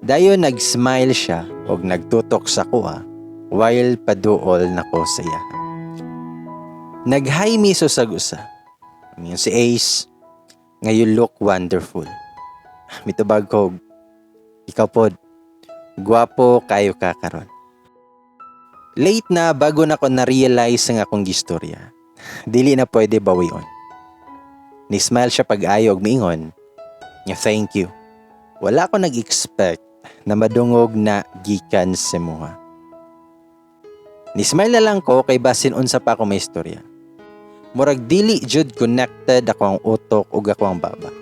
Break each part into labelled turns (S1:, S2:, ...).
S1: Dayon nag-smile siya og nagtutok sa akoa while paduol nako sa iya. Nag-hi mi sa usag usa. Miingon si Ace nga, "You look wonderful." Mitubag ko, "Ikaw pod, gwapo kayo ka karon." Late na bago na ko na-realize ang akong gistorya. Dili na pwede bawion. Ni-smile siya pag-ayo og miingon nga, "Thank you. Wala ko nag-expect na madungog na gikan sa imuha." Ni-smile na lang ko kay basin unsa pa ako maistorya. Murag dili jud connected ako ang utok ug ako ang baba.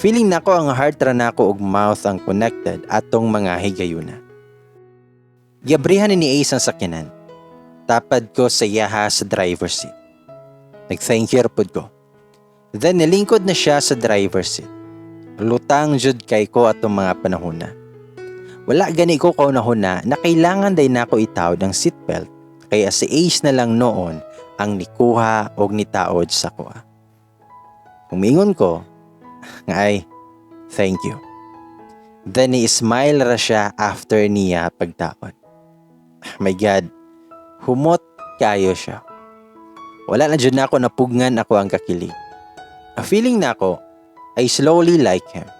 S1: Feeling nako ang heart ra nako ug mouth ang connected atong mga higayuna. Giabrihan ni Ace ang sakyanan. Tapad ko sa iyaha sa driver's seat. Nag-thank you ra pud ko. Then nilingkod na siya sa driver's seat. Lutang jud kay ko atong mga panahona. Wala gani ko kaunahuna na kailangan diay nako itaod ang seatbelt kaya si Ace na lang noon ang nikuha og nitaod sa akoa. Miingon ko nga, "Ay, thank you." Then ni-smile ra siya after niya pagtaod. My God, humot kayo siya. Wala na jud nako napugngan ako ang kakilig. A feeling nako, I slowly like him.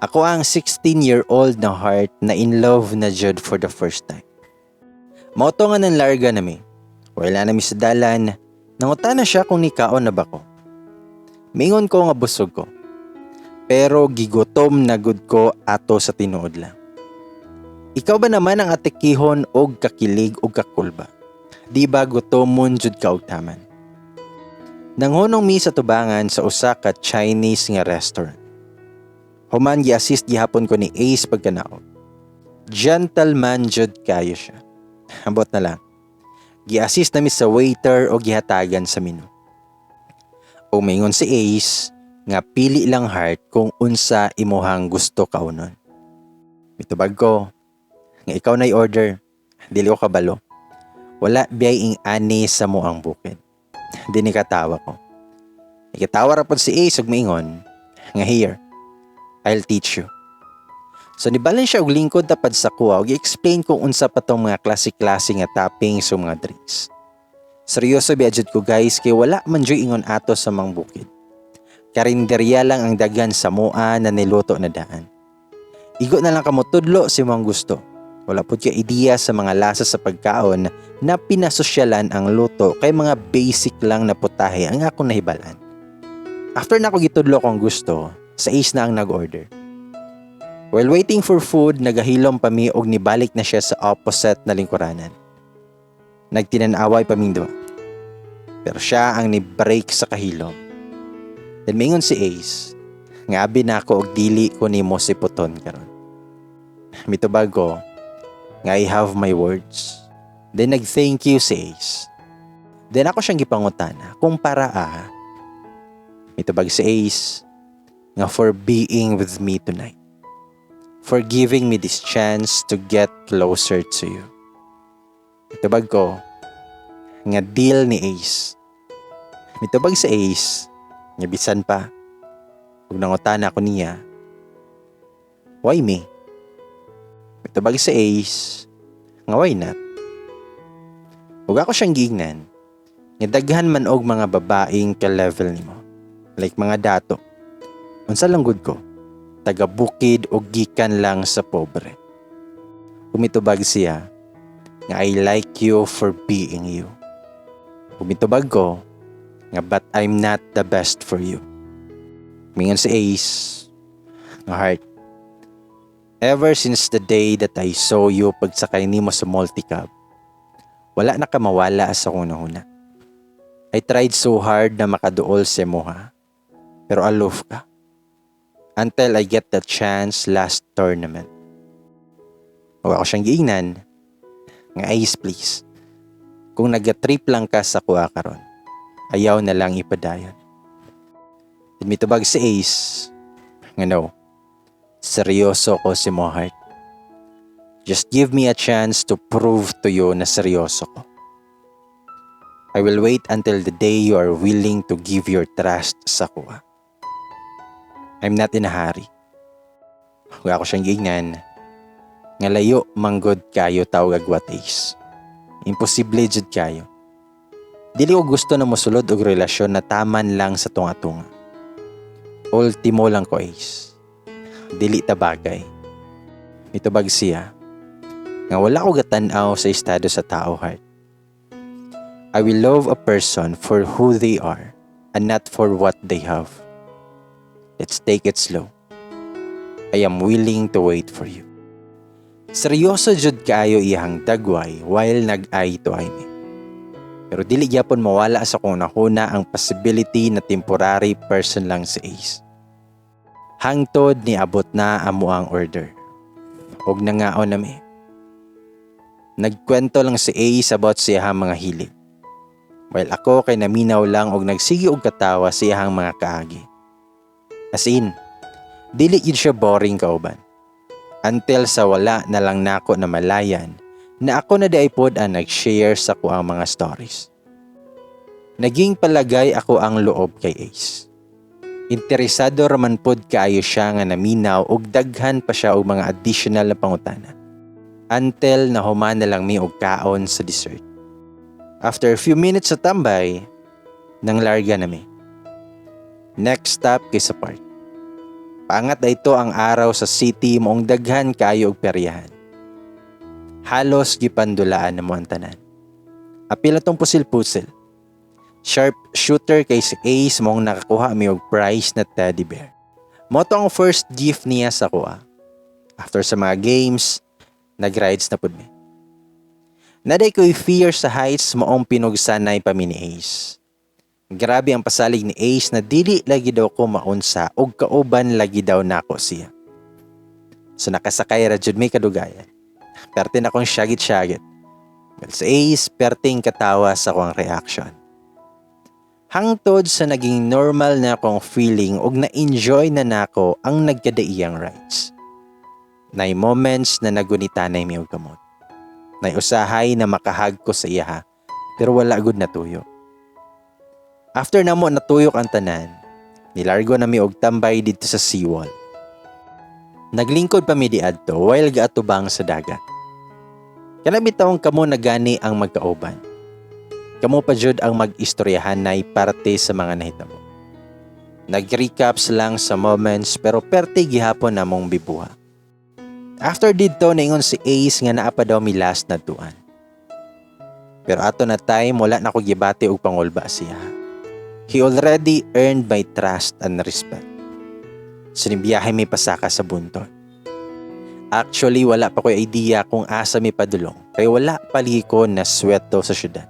S1: Ako ang 16-year-old na heart na in love na jud for the first time. Mao to nga nanlarga nami. Wala na mi sa dalan, nangutana siya kung nikaon na ba ko. Mingon ko nga busog ko. Pero gigutom na gud ko ato sa tinuod lang. Ikaw ba naman ang atikihon og kakilig og kakulba? Di ba gutomon jud ka og taman? Nanghunong mi sa tubangan sa usa ka Chinese nga restaurant. Human, gi-assist gihapon ko ni Ace pagkanaog. Gentleman jud kayo siya. Ambot na lang. Gi-assist nami sa waiter o gihatagan sa menu. O maingon si Ace nga, "Pili lang, heart, kung unsa imuhang gusto kaunon." Mitubag ko nga, "Ikaw na order. Dili ko kabalo. Wala biyay ing ani sa mo ang bukid." Di ni katawa ko. Nikatawa ra pod si Ace ug miingon nga, "Here, I'll teach you." So nibalin siya og lingkod tapad sa akoa ug i-explain kung unsa pa tong mga klase-klase nga toppings o mga drinks. Seryoso biya jud ko, guys, kay wala man jud ingon ato sa mang bukid. Karinderya lang ang daghan sa mua na niluto na daan. Igo na lang kamo tudlo sa imong gusto. Wala pud ka ideya sa mga lasa sa pagkaon na pinasosyalan ang luto kay mga basic lang na putahe ang akong nahibalan. After na ako gitudlo kong gusto, sa Ace na ang nag-order. While waiting for food, nagahilom pa mi og nibalik na siya sa opposite na lingkuranan. Nagtinanaway pa ming duha. Pero siya ang ni-break sa kahilom. Then mingon si Ace nga, "Abi na ako og dili ko nimo siputon karon." Mitubag ko nga, "I have my words." Then nag-thank you si Ace. Then ako siyang gipangutana kung para ah. Mitubag si Ace nga, "For being with me tonight. For giving me this chance to get closer to you." Mitubag ko nga, "Deal ni Ace." Mitubag si Ace nga, "Bisan pa." Ug nangutana ko niya, "Why me?" Mitubag si Ace nga, "Why not?" Ug ako siyang giingnan nga, "Daghan man og mga babaeng ka-level nimo. Like mga dato. Unsa lang gud ko? Taga bukid o gikan lang sa pobre." Ug mitubag siya nga, "I like you for being you." Ug mitubag ko nga, "But I'm not the best for you." Mingon si Ace nga, "Heart, ever since the day that I saw you pagsakay nimo sa multicab, wala na ka mawala sa akong hunahuna. I tried so hard na makaduol sa imoha, pero aloof ka. Until I get the chance last tournament." O ako siyang giingnan nga, "Ace, please. Kung nagatrip lang ka sa akoa karon, ayaw na lang ipadayon." Then mitubag si Ace nga, "No, seryoso ko sa imo, heart. Just give me a chance to prove to you na seryoso ko. I will wait until the day you are willing to give your trust sa akoa. I'm not in a hurry." Ug ako siyang giingnan nga layo manggod kayo ta og agwat, Ace. Imposible jud kayo. Dili ko gusto na mosulod og relasyon na taman lang sa tunga-tunga. Ultimo lang ko, Ace. Dili ta bagay. Mitubag siya nga wala ko gatan-aw sa estado sa tao, heart. I will love a person for who they are and not for what they have. Let's take it slow. I am willing to wait for you. Seryoso jud kaayo iyang dagway while nag-eye to eye mi. Pero dili gyapon mawala sa akong hunahuna ang possibility na temporary person lang si Ace. Hangtod niabot na amo ang order. Og nangaon na mi. Nagkwento lang si Ace about sa iyang mga hilig. While ako kay naminaw lang og nagsige og katawa sa iyang mga kaagi. As in, dili yun siya boring kauban. Until sa wala na lang nako namalayan na ako na diay pod ang nag-share sa akoang mga stories. Naging palagay akoang loob kay Ace. Interesado raman pod kaayo siya nga naminaw og daghan pa siya og mga additional na pangutana. Until nahuman na lang mi og kaon sa dessert. After a few minutes sa tambay, nang larga na mi. Next stop kay sa park. Paangat na ito ang araw sa city, maong daghan kayo og peryahan. Halos gipandulaan na mo ang tanan. Apil atong pusil-pusil. Sharp shooter kay si Ace, maong nakakuha mi og prize na teddy bear. Mao to ang first gift niya sa akoa. After sa mga games, nag-rides na pud mi. Naa diay ko'y fear sa heights, maong pinugsanay pa mi ni Ace. Grabe ang pasalig ni Ace na dili lagi daw ko maunsa og kauban lagi daw nako siya. So nakasakay ra jud mi kadugayan. Perte na akong syagit-syagit. Well, si Ace, perting katawa sa akong reaction. Hangtod sa naging normal na akong feeling og na-enjoy na nako ang nagkadaiyang rides. Nay moments na nagunitanay mi og kamot. Nay usahay na maka-hug ko sa iyaha pero wala gud natuyo. After namo natuyok ang tanan, nilargo na mi og tambay didto sa seawall. Naglingkod pa mi diadto while gaatubang sa dagat. Kana bitawng kamo na gani ang magkauban. Kamo pa jud ang mag-istoryahan nay parte sa mga nahitabo. Nag-recaps lang sa moments pero perte gihapon namong bibuha. After didto, naingon si Ace nga naa pa daw mi last na tuan. Pero ato na time, wala na ko gibati og pangulba siya. He already earned my trust and respect. So nibiyahe mi pasaka sa buntod. Actually, wala pa ko'y idea kung asa mi padulong kay wala pa lagi ko na sweto sa syudad.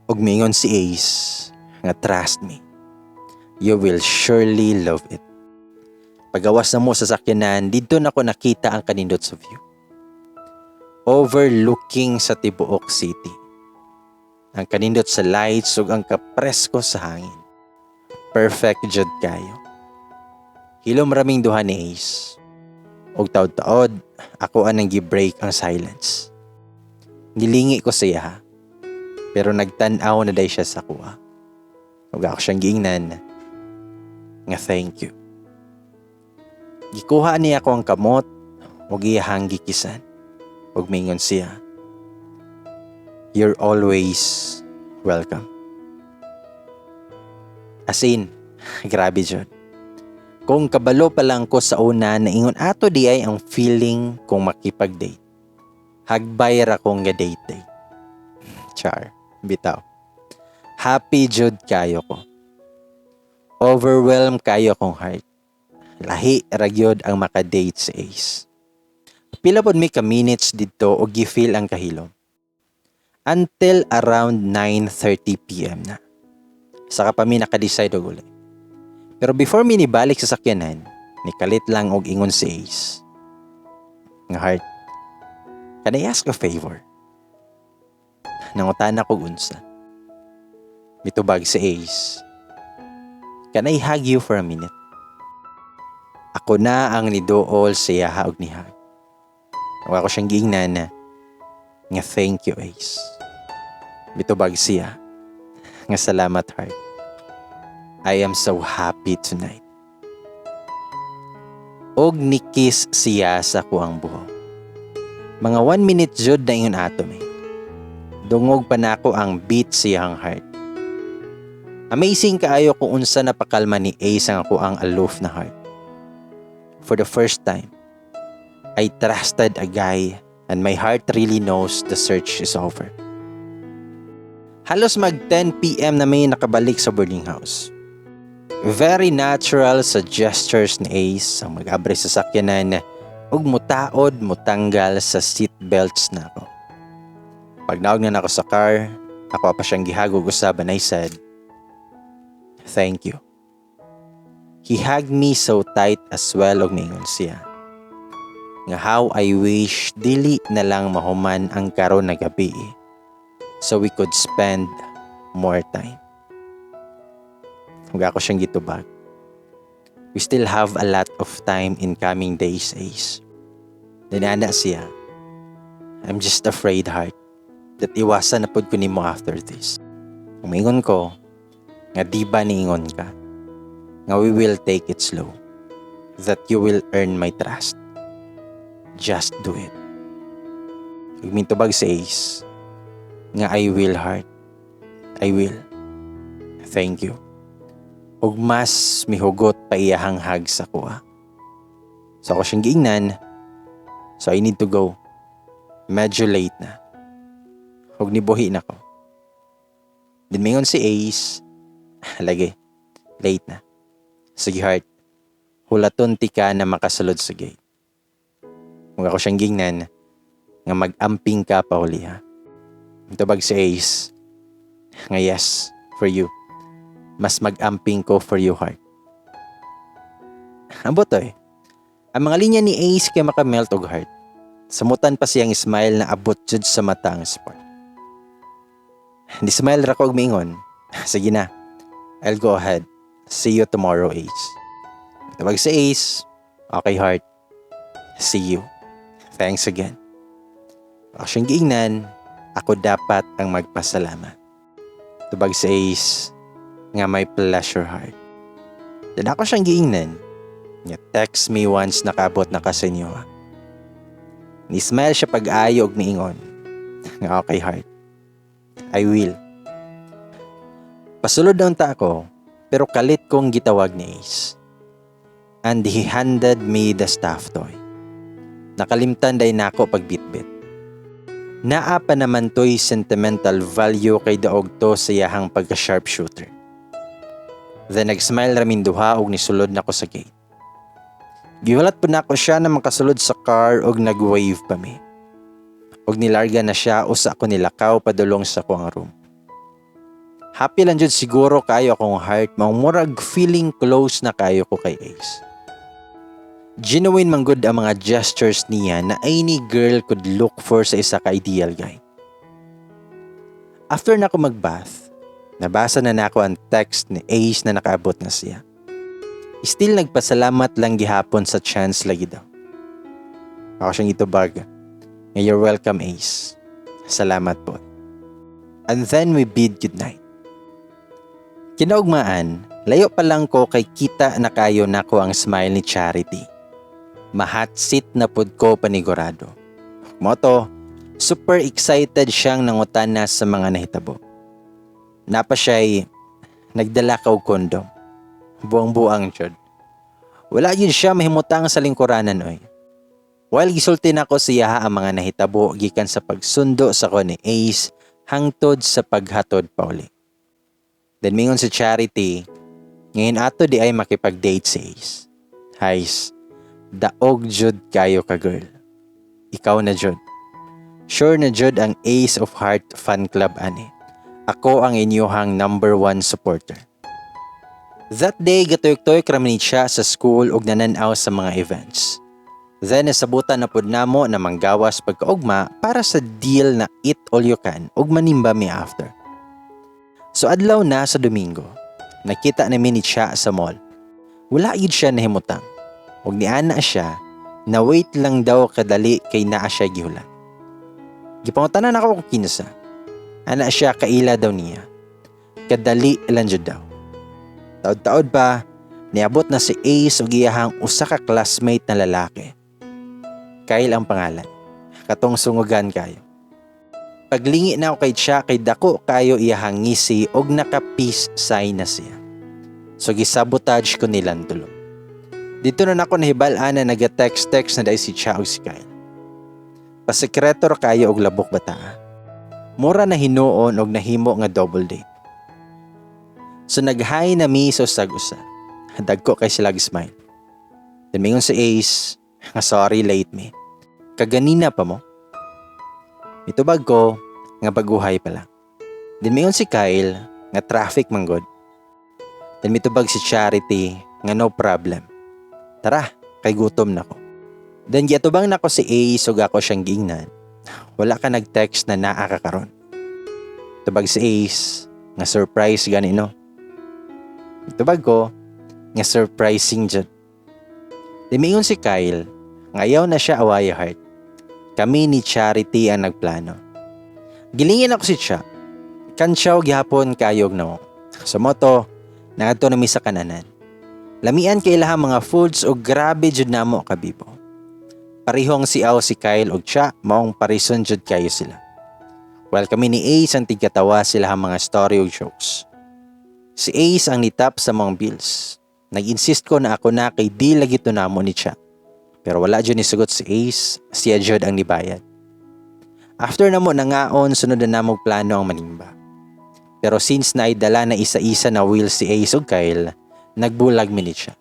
S1: Ug miingon si Ace nga trust me, you will surely love it. Pagawas na mo sa sakyanan, didto na ko nakita ang kanindot sa view. Overlooking sa tibuok city. Ang kanindot sa lights ug ang kapresko sa hangin. Perfect jud kayo. Hilom raming duha ni Ace. Og taod-taod, ako ang gi-break ang silence. Nilingi ko siya ha. Pero nagtan-aw na day siya sa akoa. Ug ako siyang giingnan nga thank you. Gikuha niya ako ang kamot ug iyahang gikisan. Ug mingon siya, "You're always welcome." As in, grabe jud. Kung kabalo pa lang ko sa una na ingon ato di ay ang feeling kung makipag-date, hagbay ra kong ga date date. Char, bitaw. Happy jud kayo ko. Overwhelmed kayo kong heart. Lahi ra gyud ang makadate sa Ace. Pila pod mi ka minutes didto og gi-feel ang kahilom. Until around 9:30 p.m. na. Saka pa mi naka-decide og uli. Pero before mi nibalik sa sakyanan, nikalit lang og ingon si Ace nga, "Heart, can I ask a favor?" Nangutana ko unsa. Mitubag si Ace, "Can I hug you for a minute?" Ako na ang niduol sa iyaha og ni-hug. Ug ako siyang giingnan na nga thank you, Ace. Mitubag siya nga salamat, heart. I am so happy tonight. Og ni-kiss siya sa akoang buhok. Mga 1 minute jud na ingon ato mi. Dungog pa nako ang beat sa iyang heart. Amazing kaayo kung unsa napakalma ni Ace ang akoang aloof na heart. For the first time, I trusted a guy and my heart really knows the search is over. Halos mag 10 p.m. na mi nakabalik sa boarding house. Very natural sa gestures ni Ace ang mag-abre sa sakyanan ug mutaod mutanggal sa seat belts nako. Pag naog na nako sa car, ako pa siyang gi-hug og usab and I said, "Thank you." He hugged me so tight as well og ningon siya nga how I wish dili na lang mahuman ang karon na gabi so we could spend more time. Ug ako siyang gitubag, "We still have a lot of time in coming days, Ace." Then ana siya, "I'm just afraid, heart, that iwasan na pud ko nimo after this." Umingon ko, nga di ba niingon ka nga we will take it slow, that you will earn my trust. Just do it. Ug mitubag si Ace, nga "I will, heart. I will. Thank you." Ug mas mihugot pa iyahang hug sa akoa. So ako siyang giingnan, "So I need to go. Medyo late na." Ug nibuhi na ko. Then mingon si Ace, "Lagi, late na. Sige, heart, hulaton tika na makasulod sa gate." Ug ako siyang gingnan nga mag-amping ka pa uli ha. Tubag si Ace, nga "Yes, for you. Mas mag-amping ko for you, heart." Ambot eh. Ang mga linya ni Ace kay makamelt og heart. Samutan pa siyang smile na abot jud sa mata ang spark. Ni smile ra ko og miingon, "Sige na. I'll go ahead. See you tomorrow, Ace." Tawag si Ace, "Okay, heart. See you. Thanks again." Ako siyang giingnan, ako dapat ang magpasalamat. Tubag si Ace, nga "My pleasure, heart." Then ako siyang giingnan, nga "Text me once nakabot na ka sa inyo ha." Ni-smile siya pag-ayo og miingon, nga "Okay, heart. I will." Pasulod na unta ako, pero kalit kong gitawag ni Ace. And he handed me the stuffed toy. Nakalimtan day nako pagbitbit. Naa pa naman to'y sentimental value kay daog to sa iyahang pagka-sharpshooter. Then nag-smile ra ming duha og nisulod nako sa gate. Gihulat po nako siya na makasulod sa car og nag-wave pa mi. Og nilarga na siya usa ko nilakaw padulong sa akong room. Happy lang jud siguro kayo akong heart, maong murag feeling close na kayo ko kay Ace. Genuine man gud ang mga gestures niya na any girl could look for sa isa ka ideal guy. After na ako mag-bath, nabasa na nako ang text ni Ace na nakaabot na siya. Still nagpasalamat lang gihapon sa chance lagi daw. Ako siyang itubag, nga "You're welcome, Ace. Salamat po." And then we bid goodnight. Kinaugmaan, layo pa lang ko kay kita na kayo nako ang smile ni Charity. Ma-hot seat na pud ko panigurado. Mao to, super excited siyang nangutana sa mga nahitabo. Napa siya'y nagdala ka og kondom. Buang-buang jud. Wala yun siya mahimutang sa lingkuranan oy. While gisulti nako siya ang mga nahitabo gikan sa pagsundo sa ko ni Ace hangtod sa paghatod pauli. Then mingon si Charity, ngayon ato di ay makipag-date si Ace. Hays, daog jud kayo ka girl. Ikaw na jud. Sure na jud ang Ace of Heart fan club ani. Ako ang inyuhang number one supporter. That day, gatuyok-tuyok ra man siya sa school ug nananaw sa mga events. Then nasabutan na pud namo na manggawas pagkaugma para sa deal na eat all you can ug manimba mi after. So adlaw na sa Domingo, nakita na ni siya sa mall. Wala yun siya nahimutang. Ug niana siya na wait lang daw kadali kay naa siya gihulat. Gipangutanan ako kung kinsa. Ana siya kaila daw niya. Kadali lang jud daw. Taod-taod pa, Niabot na si Ace ug iyahang usa ka classmate na lalaki. Kyle ang pangalan. Katong sungugan kayo. Paglingi na ako kay siya kay dako kayo iyahang ngisi og naka-peace sign na siya. So gisabotage ko nilang tulo. Dito na nako nahibal-an na naga-text-text na dahil si Cha ug si Kyle. Pasekreto ra kayo og labok bata. Mura na hinuon og nahimo nga double date. So nag-hi na mi sa usag usa. Dagko kay sila smile. Then mingon si Ace nga sorry, late me. Kaganina pa mo. Mitubag ko nga baguhay pa lang. Then mingon si Kyle nga traffic man gud. Then mitubag si Charity nga no problem. Tara, kay gutom na ko. Then giatubang nako si Ace ug ako siyang giingnan. Wala ka nag-text na naa ka karon. Tubag si Ace nga surprise gani, no. Tubag ko nga surprising jud. Then miingon si Kyle nga ayaw na siya away, heart. Kami ni Charity ang nagplano. Gilingin ako si Cha. Kantsaw gihapon kayog no. Sa moto, naadto na mi sa kananan. Lamian kay ilahang mga foods ug grabe jud namo kabibo. Parihong siaw si Kyle ug Cha, maong parison jud kayo sila. While kami ni Ace ang tigkatawa sila ang mga story ug jokes. Si Ace ang nitap sa mga bills. Nag-insist ko na ako na kay di lagi to namo ni Cha. Pero wala jud nisugot si Ace, siya jud ang nibayad. After namo nangaon, sunod na namog plano ang manimba. Pero since naidala na isa-isa na wheel si Ace ug Kyle, nagbulag mi ni Cha.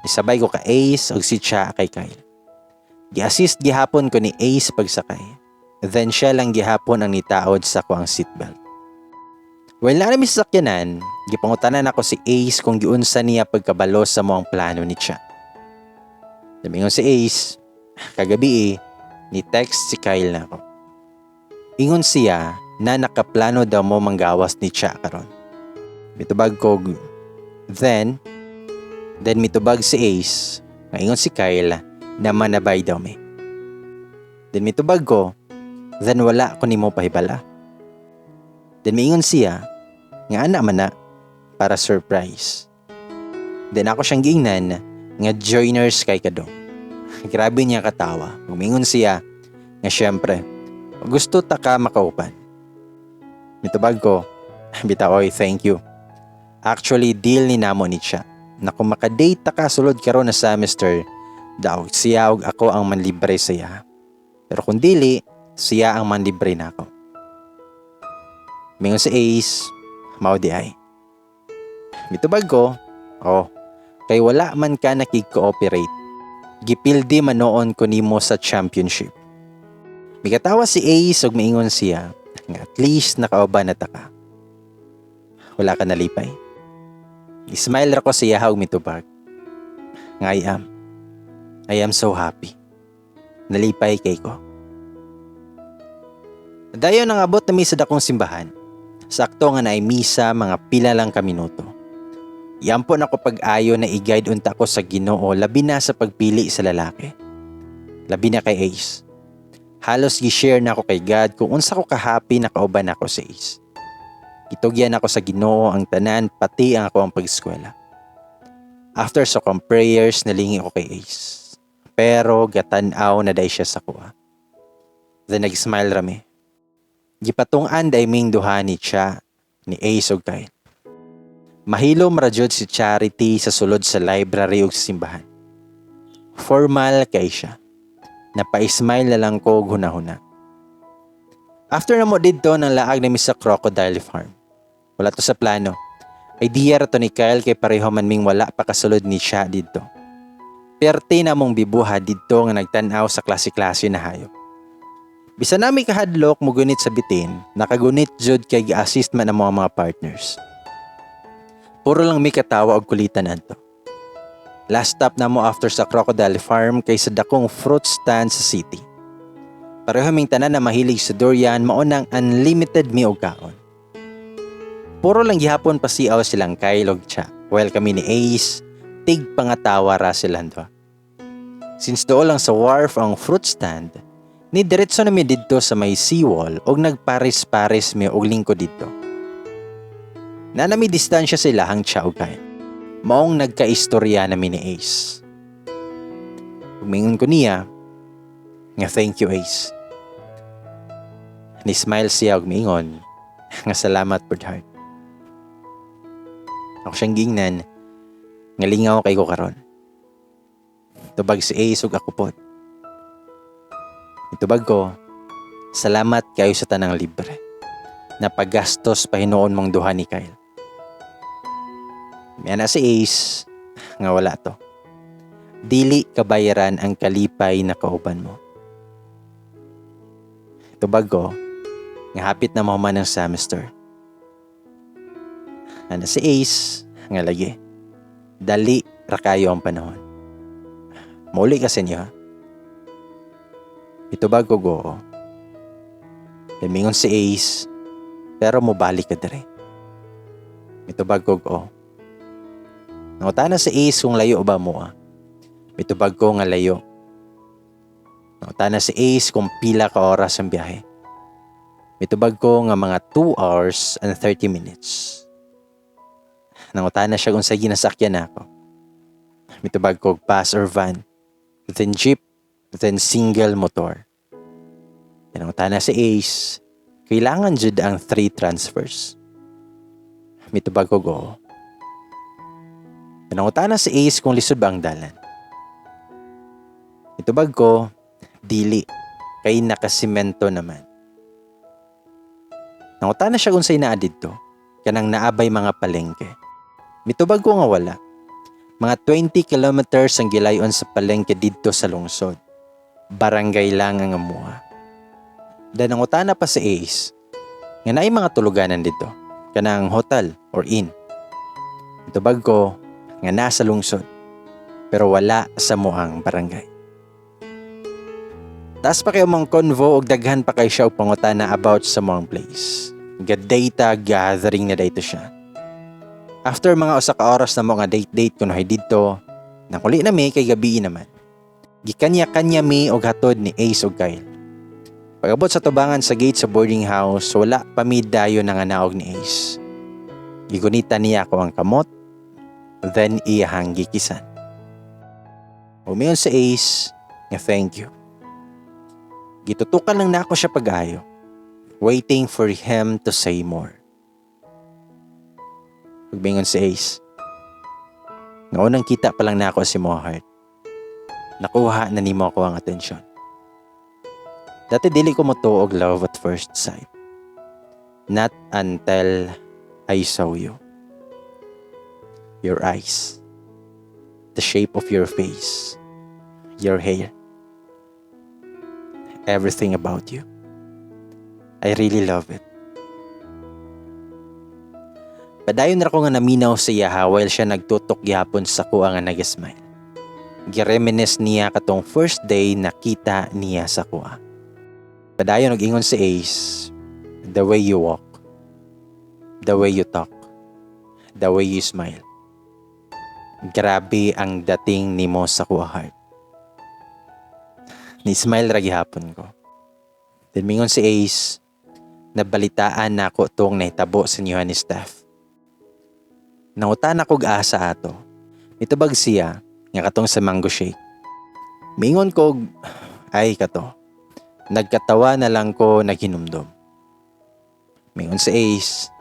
S1: Isabay ko ka Ace ug si Cha kay Kyle. Gi-assist gihapon ko ni Ace pagsakay. Then siya lang gihapon ang nitaod sa ko ang seatbelt. While naa mi sa sakyanan, gipangutanan ako si Ace kung giunsa niya pagkabalo sa mo ang plano ni Cha. Miingon si Ace, kagabi eh, ni text si Kyle na ako. Ingon siya na nakaplano daw mo manggawas ni Cha karon. Mitubag ko, then mitubag si Ace, nga ingon si Kyle na manabay daw mi. Then mitubag ko, then wala ko nimo pahibala. Then miingon siya, nga ana man na, para surprise. Then ako siyang giingnan, nga joiners kay kadong. Grabe niya katawa. Umingon siya, nga syempre, gusto ta ka makaupan. Mitubag ko, bitaw oy, thank you. Actually, deal ni namo ni siya, na kung makadate ta ka sulod karon na semester, daw siya ug ako ang manlibre siya. Pero kung dili, siya ang manlibre nako. Mingon si Ace, mao di ay. Mitubag ko, oh, kay wala man ka nakig-cooperate. Gipildi man noon ko nimo sa championship. Mikatawa si Ace ug miingon siya nga at least nakauban na ta ka. Wala ka nalipay. Smile ra ko siya ug mitubag nga I am. I am so happy. Nalipay kay ko. Dayon nang abot nami sa dakong simbahan. Sakto nga naay misa mga pila lang ka minuto. Yampo na ko pag-ayo na i-guide unta ko sa Ginoo labi na sa pagpili sa lalaki. Labi na kay Ace. Halos gi-share na ako kay God kung unsa ko ka-happy na kauban ako sa Ace. Gitugyan ako sa Ginoo ang tanan, pati ang ako ang pag-eskwela. After sa akong prayers, nalingi ko kay Ace. Pero gatan-aw na day siya sa kuha. Then nag-smile rami. Gipatung-an day ming duha ni Cha, ni Ace ug Kyle. Mahilom ra jud si Charity sa sulod sa library ug sa simbahan. Formal kay siya. Napa-smile na lang ko og hunahuna. After na mo didto, nang laag nami sa crocodile farm. Wala to sa plano. Idea ra to ni Kyle kay pareho man ming wala pa kasulod ni siya didto. Perte na mong bibuha didto nga nagtan-aw sa klase-klase na hayop. Bisan nami kahadlok mugunit sa bitin, nakagunit jud kay gi-assist man ang mga partners. Puro lang mi katawa og kulitan adto. Last stop na mo after sa crocodile farm kay sa dakong fruit stand sa city. Pareho ming tanan na mahilig sa durian, mao nang unlimited mi og kaon. Puro lang gihapon pasiaw silang Kyle og Cha, while kami ni Ace, tig pangatawa ra silang duha. Since doon lang sa wharf ang fruit stand, ni diretso na mi didto sa may seawall og nagpares-pares mi og lingkod didto. Naa na mi distansya sila hang Cha ug Kyle. Maong nagkaistorya na mi ni Ace. Miingon ko niya nga, "Thank you, Ace." Ni-smile siya ug miingon nga, "Salamat pud, heart." Ako siyang giingnan nga lingaw kay ko karon. Tubag si Ace ug ako pod. Itubag ko, "Salamat kayo sa tanang libre. Napagastos pa hinuon mong duha ni Kyle." Miana si Ace nga wala to. Dili kabayaran ang kalipay na kauban mo. Tubag ko nga hapit na mahuman ang semester. Ana si Ace nga lagi. Dali ra kayo ang panahon. Mauli ka sa inyo, ha? Itubag ko oo. Miingon si Ace, "Pero mobalik ka dire." Mitubag ko oo. Nangutana si Ace kung layo ba mo ah. Mitubag ko nga layo. Nangutana si Ace kung pila ka oras ang biyahe. Mitubag ko nga mga 2 hours and 30 minutes. Nangutana siya kung unsay ginasakyan nako. Mitubag ko bus or van, then jeep, then single motor. Nangutana si Ace, kailangan jud ang 3 transfers? Mitubag ko oo. Nangutana si Ace kung lisod ba ang dalan. Mitubag ko, dili, kay nakasimento naman. Nangutana siya kung unsay naa didto, kanang naa bay mga palengke. Mitubag ko nga wala. Mga 20 kilometers ang gilayon sa palengke didto sa lungsod. Barangay lang ang amuha. Dan nangutana pa si Ace, nga naay mga tuluganan didto, kanang hotel or inn. Mitubag ko nga naa sa lungsod, pero wala sa amuang barangay. Taas pa kayo among convo ug daghan pa kay siya og pangutana about sa among place. Ga-data gathering na dito siya. After mga usa ka oras namo nga date-date kunohay didto, nakuli na mi kay gabi naman. Gikanya-kanya mi og hatod ni Ace ug Kyle. Pag-abot sa tubangan sa gate sa boarding house, wala pa mi dayon nanganaog ni Ace. Gigunita niya ako ang kamot, then iyahang gikisan. Miingon si Ace nga thank you. Gitutukan lang nako siya pag-ayo, waiting for him to say more. Pagmingon si Ace, nga unang kita pa lang nako sa imo, heart, nakuha na nimo ako ang atensyon. Dati dili ko motuo og love at first sight. Not until I saw you. Your eyes. The shape of your face. Your hair. Everything about you. I really love it. Padayon ra ko nga naminaw sa iyaha while siya nagtutok gihapon sa kuha nga nag-smile. Gireminisce niya katong first day nakita niya sa kuha. Padayon nag-ingon si Ace, "The way you walk, the way you talk, the way you smile. Grabe ang dating nimo sa kuha, heart." Ni-smile ra gihapon ko. Then mingon si Ace, "Nabalitaan nako tong nahitabo sa inyo ni Steph." Nangutana kog asa ato. Mitubag siya nga katong sa mango shake. Mingon kog, "Ay, kato." Nagkatawa na lang ko naghinumdom. Mingon si Ace,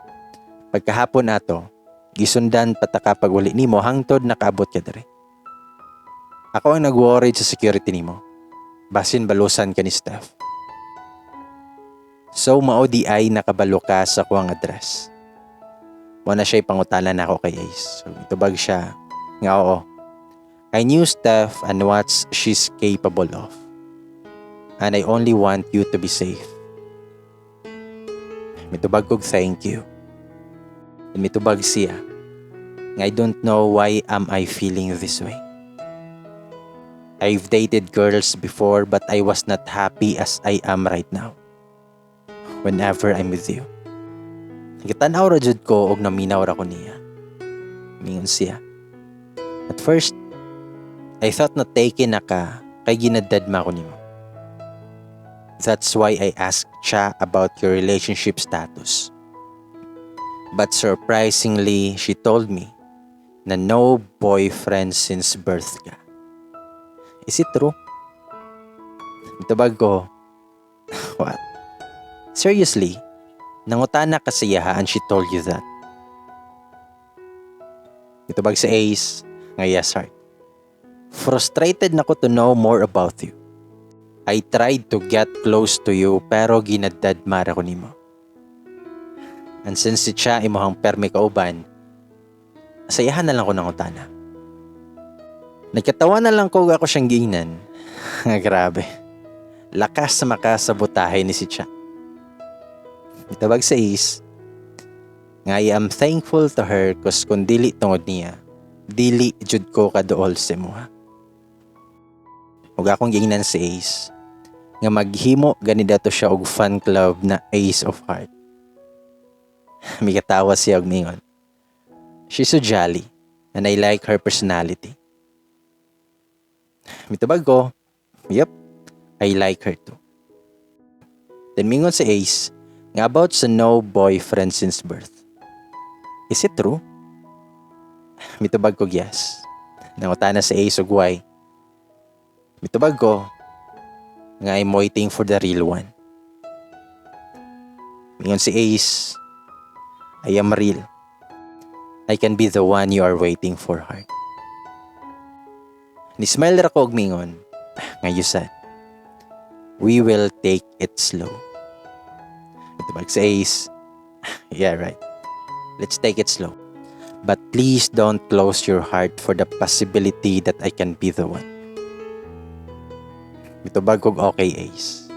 S1: "Pagkahapon ato, gisundan pa ta ka pag-uli nimo hangtod nakaabot ka diri. Ako ang nag-worried sa security nimo. Basin balusan ka ni Steph. So mao diay nakabalo ka sa kuang address?" Mao na siya pangutana nako kay Ace. So itubag siya nga oo. "I knew Steph and what she's capable of. And I only want you to be safe." Mitubag kog thank you. And mitubag siya nga, "I don't know why am I feeling this way. I've dated girls before, but I was not happy as I am right now. Whenever I'm with you." Gitanaw ra jud ko og naminaw ra ko niya. Mingon siya, "At first, I thought na taken na ka kay ginadadma ko nimo. That's why I asked Cha about your relationship status. But surprisingly, she told me Na no boyfriend since birth ka. Is it true? Mitubag ko, "What? Seriously? Nangutana ka sa iyaha and she told you that?" Mitubag si Ace nga, "Yes, heart. Frustrated na ko to know more about you. I tried to get close to you pero ginadadma ra ko nimo. And since si Cha imuhang permi kauban, sayahan na lang ko nangutana." Nagkatawa na lang ko, ako siyang giingnan nga grabe. Lakas sa makasabotahe ni si Cha. Mitubag si Ace nga I am thankful to her 'cause kung dili tungod niya, dili jud ko kaduol sa imuha. Ug akong giingnan si Ace nga maghimo gani dato siya og fan club na Ace of Heart. Mikatawa siya og mingon, "She's so jolly and I like her personality." Mitubag ko, "Yep, I like her too." Then mingon si Ace nga about sa no boyfriend since birth. Is it true? Mitubag ko, "Yes." Nangutana si Ace og why. Mitubag ko nga I'm waiting for the real one. Mingon si Ace, "I am real. I can be the one you are waiting for, heart." Ni-smile ra ko og mingon nga, "You said, we will take it slow." Mitubag si Ace, "Yeah, right. Let's take it slow. But please don't close your heart for the possibility that I can be the one." Mitubag kog, "Okay, Ace."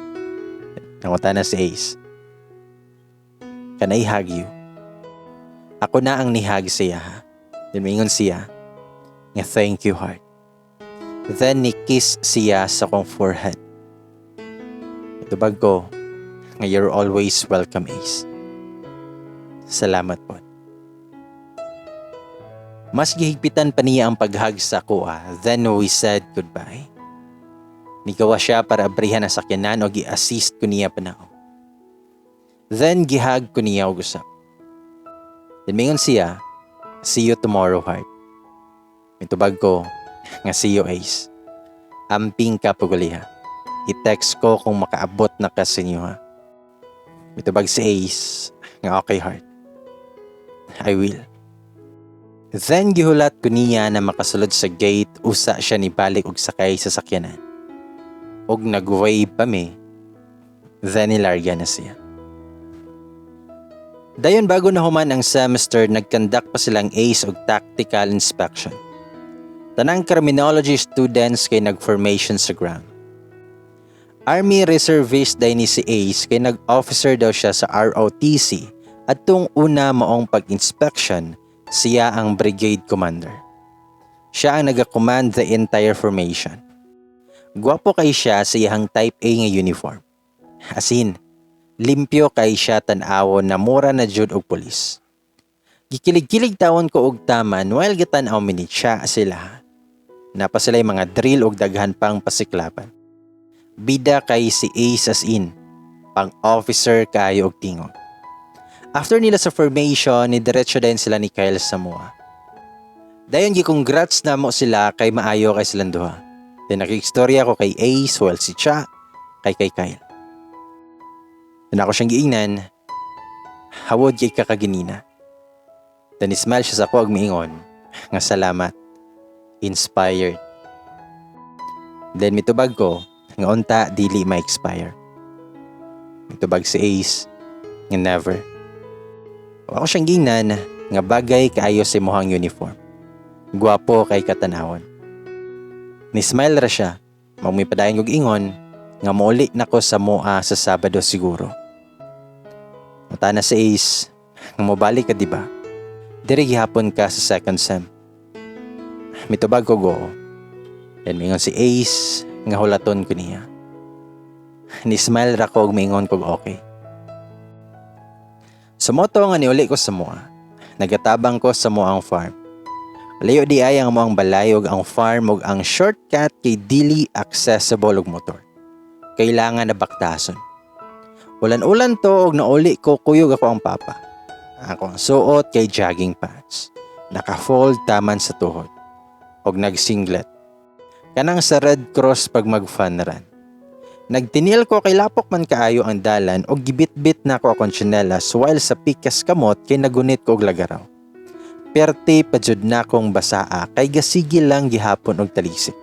S1: Nangutana si Ace, "Can I hug you?" Ako na ang ni-hug siya, ha. Then mingon siya nga, "Thank you, heart." Then ni-kiss siya sa akong forehead. Mitubag ko nga, "You're always welcome, Ace. Salamat po." Mas gihigpitan pa niya ang pag-hug sa akoa. Then we said goodbye. Nigawa siya para abrihan ang sakyanan o gi-assist ko niya panaog. Then gi-hug ko niya og usap. Then mingon siya, "See you tomorrow, heart." Mitubag ko nga, "See you, Ace. Amping ka paguliha. I-text ko kung makaabot na ka sa inyo, ha." Mitubag si Ace nga, "Okay, heart. I will." Then gihulat ko niya na makasulod sa gate, usa siya ni balik og sakay sa sakyanan. Og nag-wave pa mi. Then nilarga na siya. Dayon bago na human ang semester, nag-conduct pa silang Ace og tactical inspection. Tanang criminology students kay nag-formation sa ground. Army reservist diay ni si Ace kay nag-officer daw siya sa ROTC at tung una maong pag-inspection, siya ang brigade commander. Siya ang nag-command the entire formation. Gwapo kay siya sa iyang type A nga uniform. As in, limpyo kay siya tan-awon na mura na jud og pulis. Gikilig-kilig tawon ko og taman while gitan-aw mi ni siya sila. Naa pa sila'y mga drill og daghan pang pasiklaban. Bida kay si Ace, as in, pang officer kayo og tingog. After nila sa formation, ni diretso din sila ni Kyle sa mua. Dayon gi-congrats namo sila kay maayo kay silang duha. Then nakigstorya ko kay Ace while si Cha kay Kyle. Then ako siyang giingnan, "Hawod kay kakaginina." Then smile siya sa ako ug miingon nga, "Salamat. Inspired." Then mitubag ko nga unta dili ma-expire. Mitubag si Ace nga, "Never." Ako siyang gingnan nga, "Bagay kaayo sa imuhang uniform. Gwapo kay katanawon." Ni-smile ra siya. Magmipadayon kog ingon nga muuli na ko sa mua sa Sabado siguro. Mutana si Ace nga, "Mobalik ka, di ba? Diri gihapon ka sa second sem." Mitubag ko, "Oo." Then mingon si Ace nga hulaton ko niya. Ni-smile ra ko ug miingon kog, "Okay." Sumoto nga niuli ko sa mua. Nagatabang ko sa muang farm. Layo di ay ang muang balay ug ang farm ug ang shortcut kay dili accessible og motor. Kailangan na baktason. Ulan-ulan to og nauli ko kuyog ako ang papa. Ako ang suot kay jogging pants. Naka-fold taman sa tuhod. Og nag-singlet. Kanang sa Red Cross pag mag-fun run. Nagtinil ko kay lapok man kaayo ang dalan og gibitbit nako akong tsinelas while sa pikas kamot kay nagunit ko og lagaraw. Perte pa jud nakong basaa kay gasige lang gihapon og talisik.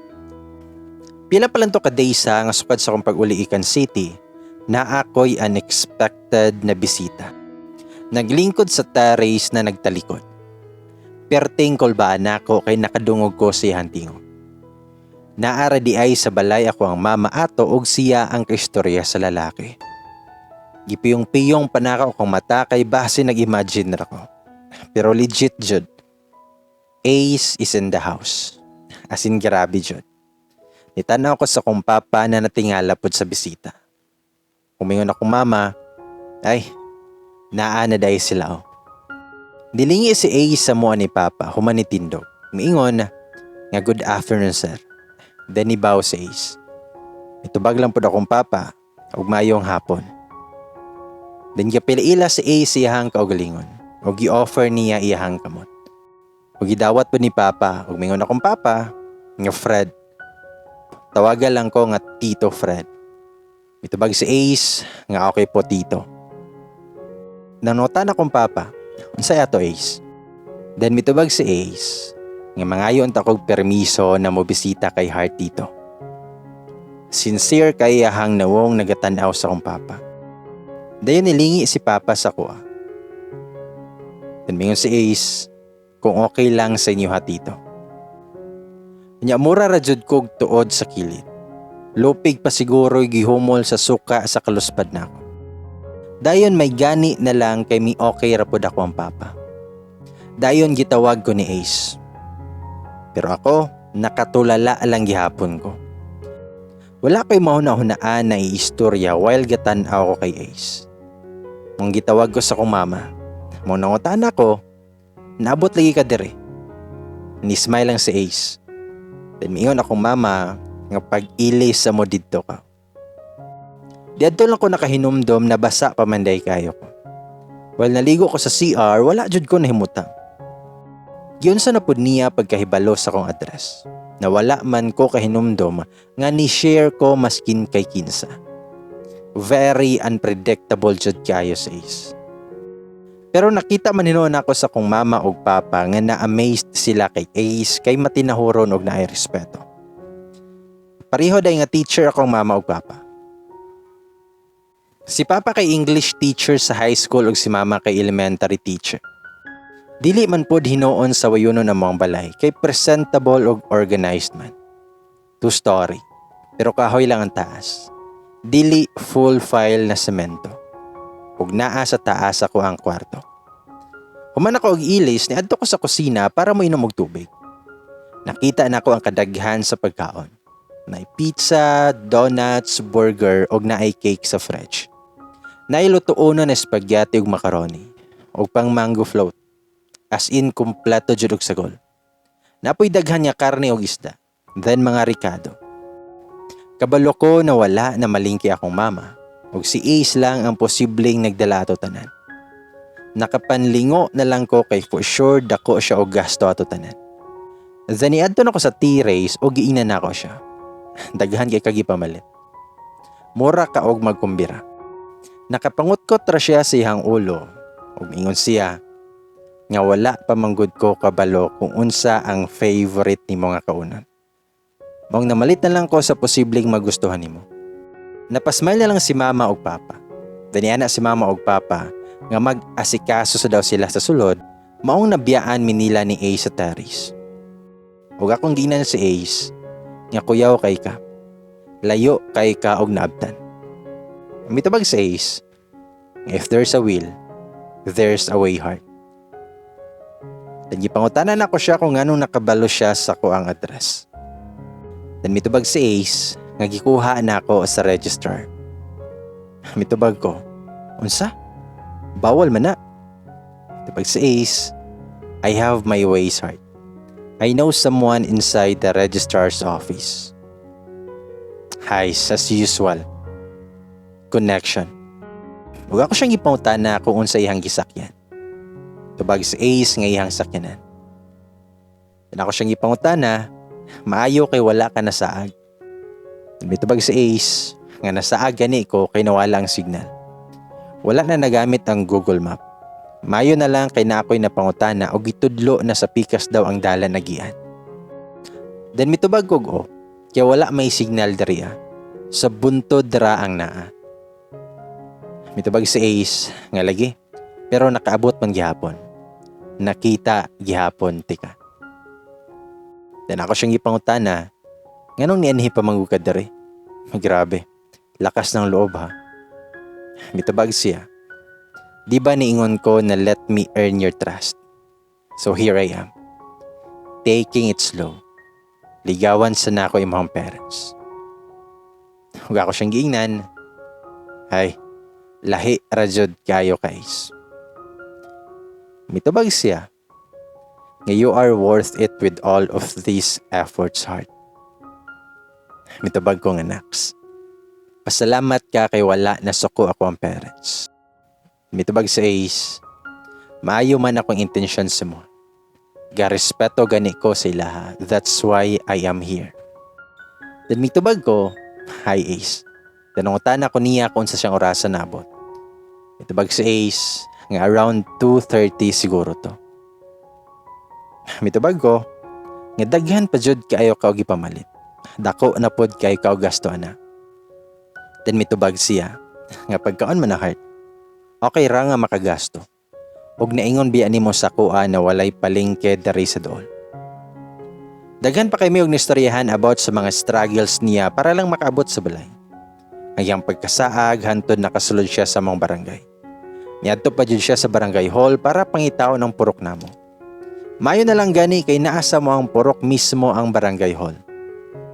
S1: Pila pa lang to ka days ha nga sukad sa akong pag-uli gikan city, naa ko'y unexpected na bisita. Naglingkod sa terrace na nagtalikod. Perting kulbaan nako kay nakadungog ko sa iyang tingog. Naa ra diay sa balay akoang mama ato og siya ang kaistorya sa lalaki. Gipiyong-piyong pa nako akong mata kay base nag-imagine ra ko. Pero legit jud. Ace is in the house. As in, grabe jud. Nitanaw ko sa akong papa na natingala pod sa bisita. Miingon akong mama, "Ay, naa na diay sila oh." Nilingi si Ace sa amoa ni Papa, human nitindog. Miingon nga, "Good afternoon, sir." Then ni-bow si Ace. Mitubag lang pod akong papa, ug maayong hapon. Then gipila si Ace iyahang kaugalingon, ug gi-offer niya iyahang kamot. Ug gidawat pod ni Papa, ug mingon akong papa, nga, "Fred. Tawagan lang ko nga Tito Fred." Mitubag si Ace nga, "Okay po, Tito." Nangutana akong papa, "Unsay ato, Ace?" Then mitubag si Ace nga mangayo unta kog permiso na mobisita kay Heart, Tito. Sincere kay iyahang nawong nagatanaw sa akong papa. Dayon nilingi si Papa sa akoa. Then mingon si Ace, "Kung okay lang sa inyo ha, Tito." Nya mura ra jud kog tuod sa kilid. Lupig pa siguro gihumol sa suka sa kaluspad nako. Dayon may gani na lang kay mi okay ra pod akoang papa. Dayon gitawag ko ni Ace. Pero ako, nakatulala lang gihapon ko. Wala ko'y mahuna-hunaan na iistorya while gatan-aw ko kay Ace. Mong gitawag ko sa akong mama. Mao nangutana ko, "Naabot lagi ka dire?" Ni-smile lang si Ace. Then miingon akong mama nga pag-ilis sa mo didto ka. Diadto lang ko nakahinumdom na basa pa man diay kayo ko. While naligo ko sa CR, wala jud ko nahimutang. Giunsa na pud niya pagkahibalo sa akong address, na wala man ko kahinumdom nga ni-share ko maskin kay kinsa. Very unpredictable jud kayo sa Ace. Pero nakita man hinuon ako sa akong mama ug papa nga na-amazed sila kay Ace kay matinahuron og naay respeto. Pareho diay nga teacher akong mama ug papa. Si Papa kay English teacher sa high school ug si Mama kay elementary teacher. Dili man pod hinuon sa wayunon ang mga balay kay presentable ug organized man. Two story, pero kahoy lang ang taas. Dili full file na semento. Ug naa sa taas akoang kwarto. Human ako og ilis, niadto ko sa kusina para moinom og tubig. Nakita nako ang kadaghan sa pagkaon. Naay pizza, donuts, burger ug naay cake sa fridge. Naay lutuonon na spaghetti ug macaroni ug pang mango float. As in, kumpleto jud og sagol. Naa poy daghan nga karne ug isda. Then mga rikado. Kabalo ko na wala namalingki akong mama ug si Ace lang ang posibleng nagdala ato tanan. Nakapanlingo na lang ko kay for sure dako siya og gasto ato tanan. Then niadto na ko sa terrace ug giingnan nako siya. Daghan kay kag gipamalit. Mura ka og magkumbira. Nakapangutkot ra siya sa iyang ulo ug ingon siya nga wala pa manggod ko kabalo kung unsa ang favorite nimo nga kaunon. Maong namalit na lang ko sa posibleng magustuhan nimo. Napasmile na lang si Mama ug Papa. Then niana si Mama ug Papa nga mag-asikaso sa daw sila sa sulod, maong nabiyaan mi nila ni Ace sa terrace. Ug akong giingnan si Ace nga kuyaw kay ka. Layo kay ka og naabtan. Mitubag si Ace, "If there's a will, there's a way, Heart." Then gipangutanan nako siya kung nganong nakabalo siya sa akoang address. Then mitubag si Ace nga gikuha nako sa registrar. Mitubag ko, "Unsa? Bawal man na." Mitubag si Ace, "I have my ways, Heart. I know someone inside the registrar's office." Hays, as usual. Connection. Ug ako siyang gipangutana kung unsa iyang gisakyan. Tubag si Ace nga iyang sakyanan. Then ako siyang ipangutana, "Maayo kay wala ka nasaag." Mitubag si Ace nga nasaag gani ko kay nawala ang signal. Wala na nagamit ang Google Map. Mayo na lang kay naa ko'y napangutana og gitudlo na sa pikas daw ang dalan agian. Then mitubag kog o, kaya wala may signal diri ah. Sa buntod ra ang naa. Mitubag si Ace nga lagi, pero nakaabot man gihapon. Nakita gihapon tika. Then ako siyang gipangutana, "Nganong nianhi pa man ka diri? Grabe, lakas ng loob ha." Mitubag siya, "Di ba niingon ko na let me earn your trust? So here I am. Taking it slow. Ligawan sa nako imong parents." Ug ako siyang giingnan, "Ay, lahi ra jud kayo guys." Mitubag siya nga you are worth it with all of these efforts, heart. Mitubag ko nga naks. Pasalamat ka kay wala nasuko akoang parents. Mitubag sa Ace, maayo man akong intensyon sa mo. Garespeto gani ko sa ilaha. That's why I am here. Then mitubag ko, "Hi, Ace." Then nangutana ko niya kung unsa siyang orasan naabot. Mitubag si Ace nga around 2:30 siguro to. Mitubag ko nga daghan pa jud kaayo ka og ipamalit. Dako na pod kaayo ka og gasto ana. Then mitubag siya nga pagkaon man na, heart. Okay ra nga makagasto. Og naingon biya nimo sa akoa na walay palengke diri sa dool. Daghan pa kay mi og nistoryahan about sa mga struggles niya para lang makaabot sa balay. Ang iyang pagkasaag hantod nakasulod siya sa among barangay. Niadto pa jud siya sa barangay hall para pangitaon ang purok namo. Mayo na lang gani kay naa sa among purok mismo ang barangay hall.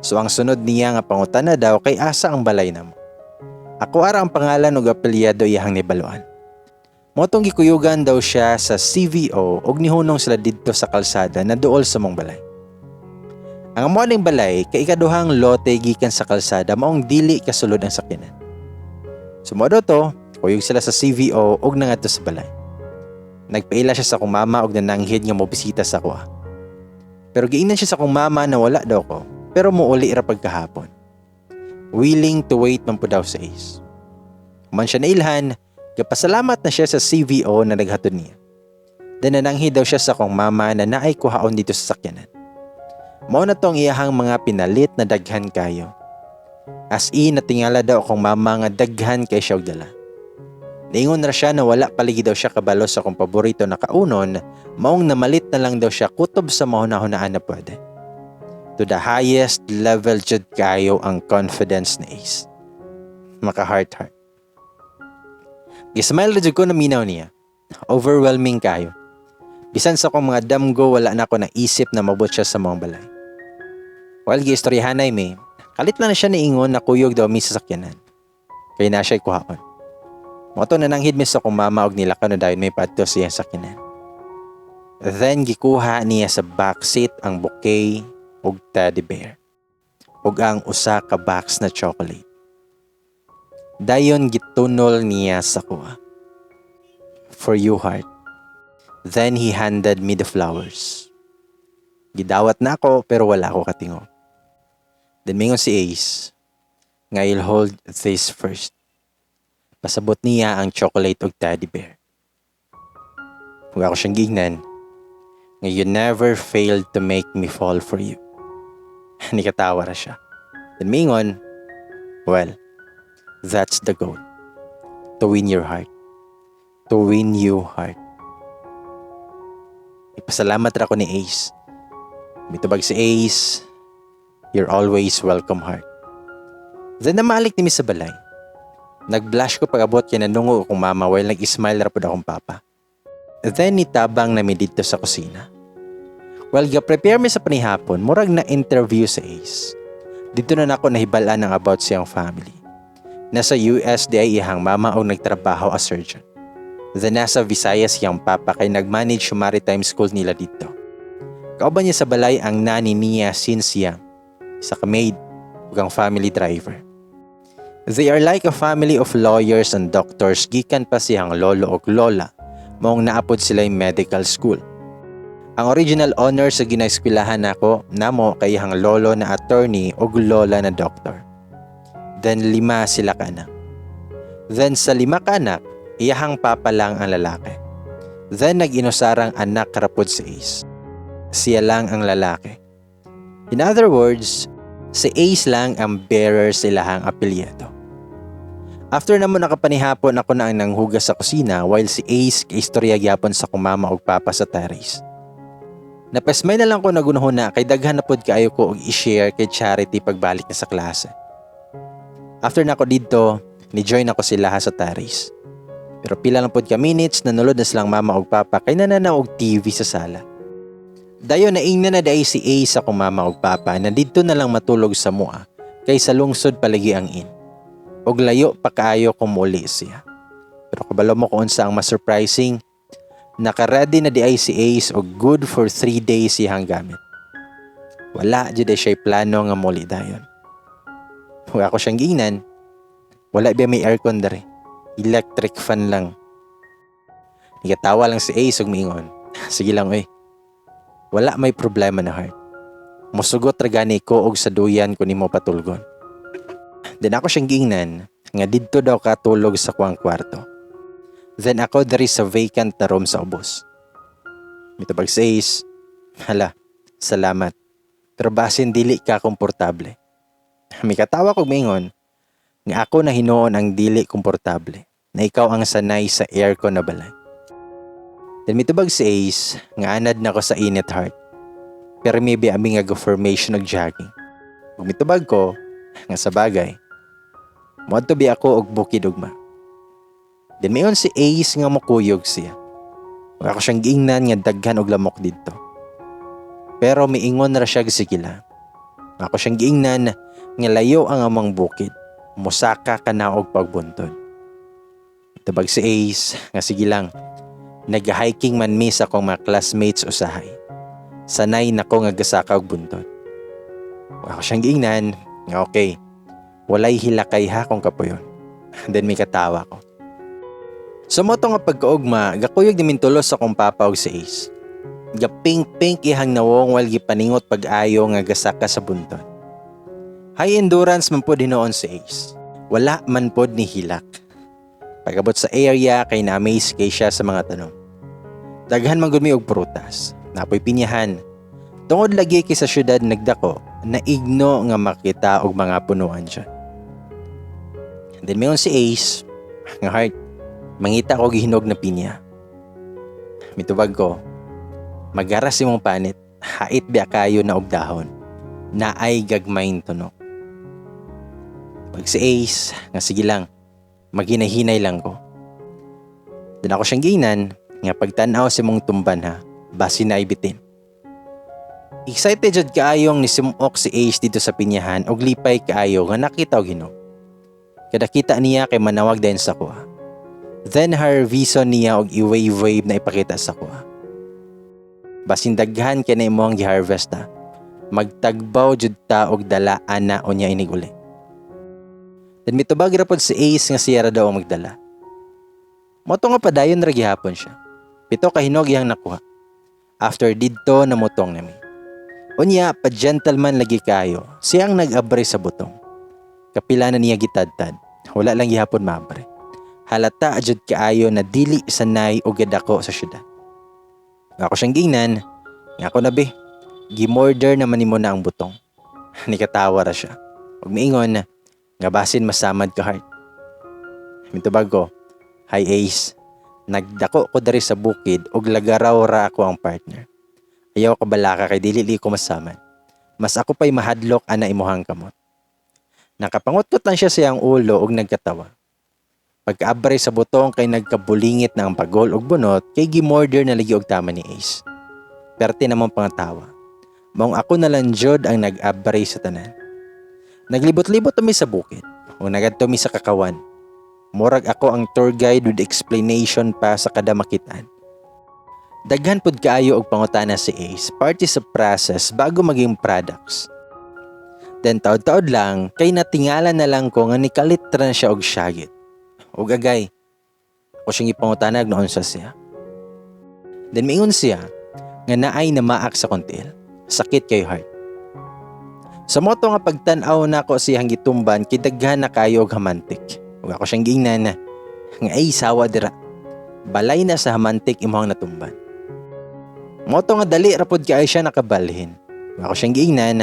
S1: So ang sunod niya nga pangutana daw kay asa ang balay namo. Ako ara ang pangalan ug apelyido iyahang nibaluan. Mao tong gikuyugan daw siya sa CVO ug nihunong sila didto sa kalsada na duol sa among balay. Ang amo ning balay kay ikaduhang lote gikan sa kalsada, maong dili kasulod ang sakyanan. So mao to, kuyog sila sa CVO ug nangadto sa balay. Nagpaila siya sa akong mama og nananghid nga mobisita sa akoa. Pero giingnan siya sa akong mama na wala daw ko, pero muuli ra pagkahapon. Willing to wait man po daw sa Ace. Human siya nailhan, gapasalamat na siya sa CVO na naghatod niya. Then nananghid daw siya sa akong mama na naay kuhaon dito sa sakyanan. Mao na tong iyahang mga pinalit na daghan kayo. As in, natingala daw akong mama nga daghan kay siya og dala. Niingon ra siya na wala paligi daw siya kabalo sa akong paborito na kaunon, maong namalit na lang daw siya kutob sa mahuna-hunaan na pwede. To the highest level jud kayo ang confidence ni Ace. Maka heart heart. Gismile ra jud ko naminaw niya. Overwhelming kayo. Bisan sa akong mga damgo, wala na ako naisip na mabot siya sa among balay. While giistoryahanay mi, kalit lang na siya niingon na kuyog daw mi sa sakyanan. Kay na siya kuhaon. Mao to nananghid mi sa akong mama og nilakaw na dayon mi padto sa iyang sakyanan. Then gikuha niya sa backseat ang bouquet ug teddy bear ug ang usa ka box na chocolate. Dayon gitunol niya sa akoa. "For you, heart." Then he handed me the flowers. Gidawat na ako pero wala ako katingog. Then mingon si Ace nga I'll hold this first. Pasabot niya ang chocolate ug teddy bear. Ug ako siyang giingnan nga you never failed to make me fall for you. Nikatawa ra siya. Then mingon, "Well, that's the goal. To win your heart. To win you, heart." Ipasalamat ra ko ni Ace. Mitubag si Ace, "You're always welcome, heart." Then namalik ni mi sa balay. Nag-blush ko pag-abot kay nanungo akong mama while nag-smile ra pud akong papa. Then nitabang na mi didto sa kusina. While ga-prepare mi sa panihapon, murag na interview sa Ace. Didto na nako nahibal-an ang about siyang family. Nasa US diay iyang mama og nagtrabaho as surgeon. Then nasa Visayas siyang papa kay nag-manage yung maritime school nila dito. Kauban niya sa balay ang nanny niya since young, isa ka maid ug ang family driver. They are like a family of lawyers and doctors gikan pa siyang lolo ug lola, maong naapod sila yung medical school. Ang original owner sa ginaeskwelahan nako namo kay iyang lolo na attorney ug lola na doctor. Then lima sila ka anak. Then sa lima ka anak, iyahang papa lang ang lalaki. Then nag-inusarang anak ra pod si Ace. Siya lang ang lalaki. In other words, si Ace lang ang bearer sa ilahang apelyido. After namo nakapanihapon, ako na ang nanghugas sa kusina while si Ace kaistorya gyapon sa akong mama ug papa sa terrace. Napasmay na lang ko nagunahuna kay daghan na pod kaayo ko og i-share kay Charity pagbalik na sa klase. After nako didto, ni-join ako sila sa terrace. Pero pila lang pod ka minutes, nanulod na silang mama ug papa kay nananaw og TV sa sala. Dayon naingna na diay si Ace sa akong mama ug papa na didto na lang matulog sa mua kay sa lungsod palagi ang inn. Og layo pa kaayo kung muli siya. Pero kabalo mo kung unsa ang mas surprising? Naka-ready na diay si Ace og good for 3 days iyang gamit. Wala jud ay siya plano nga muli dayon. Ug ako siyang giingnan, "Wala ba may aircon dere? Electric fan lang." Nigatawa lang si Ace ug miingon, "Sige lang oy. Wala may problema na, heart. Musugot ra gani ko og sa duyan ko nimo patulgon." Then ako siyang giingnan nga didto daw katulog sa kuang kwarto. Then ako diri sa vacant na room sa ubos. Mitubag si Ace, "Hala, salamat. Pero basin dili ka komportable." Mikatawa kog mingon nga ako na hinuon ang dili komportable na ikaw ang sanay sa aircon na balay. Then mitubag si Ace nga anad na ko sa init, heart. Pero maybe ami nga go-formation og jogging. Ug mitubag ko nga sa bagay. Moadto bi ako og bukid ugma. Then mayon si Ace nga mokuyog siya. Ug ako siyang giingnan nga daghan og lamok didto. Pero miingon ra siya sige lang. Ako siyang giingnan nga layo ang among bukid. Musaka ka na og pagbuntod. Tubag si Ace nga sige lang. Nag-hiking man mi sa akong mga classmates usahay. Sanay na ko nga gasaka og buntod. Ug ako siyang giingnan nga okay. Walay hilakay ha kung kapuyon. Then may katawa ko. So mo nga pagkaugma, gakuyog ni mintulos sa akong papa og si Ace. Ga pink-pink ihang nawong while gipaningot pag-ayo nga gasaka sa buntod. High endurance man pod hinuon si Ace. Wala man pod ni hilak. Pag-abot sa area kay na-amaze kay siya sa mga tanom. Daghan man gud mi og prutas. Napoy pinyahan. Tungod lagi kay sa syudad nagdako, naigno nga makita og mga punuan siya. Then mayon si Ace, nga, "Heart, mangita ko gihinog na pinya." Mitubag ko, "Magaras imong panit, hait biya kayo na og dahon. Naay gagmayn tunok." Pag si Ace, nga sige lang, maghinay-hinay lang ko. Then ako siyang giingnan, nga pagtanaw sa imong tumban ha, basin na ibitin. Excited jud kaayong nisimok si Ace didto sa pinyahan og lipay kaayo nga nakita og hinog. Kada kita niya kay manawag din sa kuha. Then harvison niya og i-wave-wave na ipakita sa kuha. "Basin daghan kay na imo ang gi-harvest ha. Magtagbaw jud ta og dala ana unya inig uli." Then mitubag ra pod si Ace nga siya ra daw ang magdala. Mo nga padayon ra gihapon siya. 7 ka hinog iyang nakuha. After didto namutong nami. Unya pa gentleman lagi kayo. Siyang nag-abre sa butong. Kapila na niya gitadtad. Wala lang gihapon maabre. Halata jud kaayo na dili sanay og gadako sa syudad. Ako siyang giingnan, nga ako na be, gimorder naman nimo na ang butong. Nikatawa ra siya. Ug miingon nga basin masamad ka, heart. Mitubag ko, "Hi Ace, nagdako ko diri sa bukid ug lagaraw ra ako ang partner. Ayaw ka balaka kay dili li ko masamad. Mas ako pa'y mahadlok ana imuhang kamot." Nakapangutkot lang siya sa iyang ulo ug nagkatawa. Pagkaabre sa butong kay nagkabulingit na ang pagol ug bunot kay gimorder na lagi og tama ni Ace. Perte namang pangatawa. Maong ako na lang jud ang nag-abre sa tanan. Naglibot-libot mi sa bukid ug nagadto mi sa kakawan. Murag ako ang tour guide with explanation pa sa kada makitaan. Daghan pud kaayo og pangutana si Ace, parte sa process bago maging products. Then taod-taod lang kay natingala na lang ko nga nikalit ra na siya og syagit. Og agay, ako siyang ipangutana noon sa siya. Then miingon siya Nga naay namaak sa kong tiil. Sakit kay, Heart. Sa mao to nga pagtan-aw nako siyang gitumban kay daghan na kayo og hamantik. Ug ako siyang giingnan nga ay sawa dira. Balay na sa hamantik imong natumban. Mao to nga dali ra pod kaayo siya nakabalhin. Ug ako siyang giingnan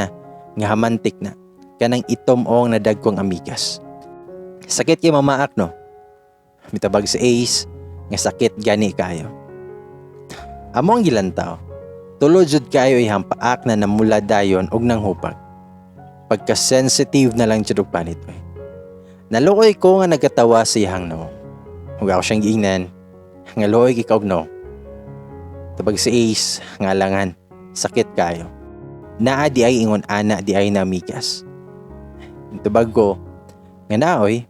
S1: nga hamantik na kanang itom-ong nadagkong amigas. Sakit kay mamaak, no. Mitabag si Ace nga sakit gani kayo. Amo ang gilantaw. Tulo jud kayo ihang paak na namula dayon og nanghupag. Pagka-sensitive na lang jud og panit oy. Naluoy ko nga nagkatawa sa iyang nawong. Ug ako siyang giingnan nga luoy kay ka og no. Tabag si Ace nga alangan, sakit kayo. Naa di ay ingon ana di ay namigas. Tubag ko nga naoy,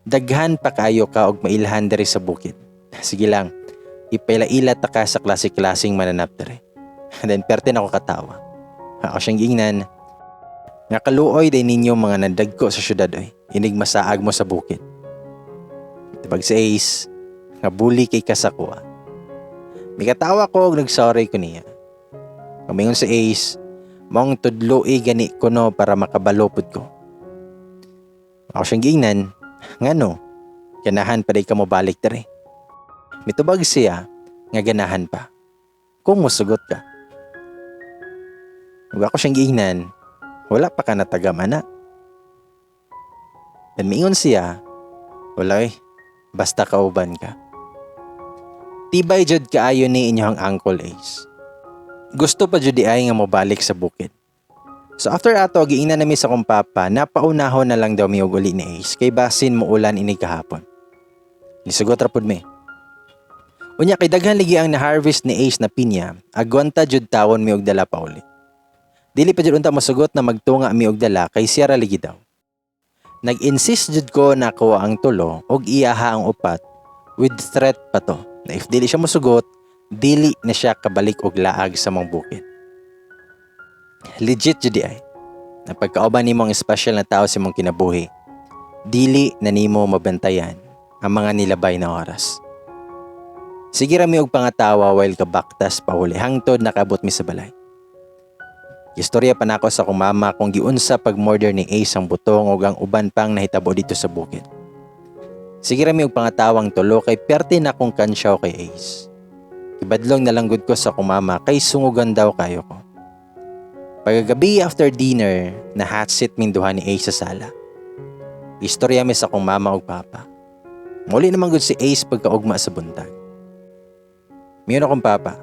S1: daghan pa kayo ka og mailhan diri sa bukid. Sige lang, ipaila-ila ta ka sa klase-klaseng mananap diri. Then perte na ako katawa. Ako siyang giingnan nga kaluoy day ninyo mga nandagko sa syudad oy. Inig masaag mo sa bukid. Tibag si Ace nga buli kay kasakuha. Mikatawa ko og nagsorry ko niya. Kamingon si Ace, maong tudloi gani kuno para makabalo pud ko. Ako siyang giingnan, ngano, ganahan pa day ka mobalik diri? Mitubag siya nga ganahan pa kung musugot ka. Ug ako siyang giingnan, wala pa ka natagam ana. Then miingon siya, wala eh, basta kauban ka. Tibay jud kaayo ni inyong Uncle Ace. Gusto pa jud di ay nga mobalik sa bukid. So after ato, giingnan nami sa kong papa, napaunahon na lang daw mi og uli ni Ace kay basin mo ulan ini kahapon. Nisugot ra pud mi. Unya kay daghan lagi ang na-harvest ni Ace na pinya, agwanta jud tawon mi og dala pa uli. Dili pa jud unta mosugot na magtunga mi og dala kay siya ra lagi daw. Nag-insist jud ko na ako ang tulo og iyaha ang upat with threat pa to na if dili siya mosugot, dili na siya kabalik og laag sa mong bukid. Legit jud di ay na pagkauban nimo ang espesyal na tao sa imong kinabuhi, dili na nimo mabantayan ang mga nilabay na oras. Sige ra mi og pangatawa while kabaktas pauli hangtod nakabot mi sa balay. Istorya pa nako sa akong mama kung giunsa pag-murder ni Ace ang butong ug ang uban pang nahitabo dito sa bukid. Sige ra mi og pangatawang tulo kay perte na akong kansyaw kay Ace. Ibadlong na lang gud ko sa akong mama kay sungugan daw kayo ko. Pagkagabi after dinner, na hot seat ming duha ni Ace sa sala. Istorya mi sa akong mama ug papa. Muli naman gud si Ace pagkaugma sa buntag. Miingon akong papa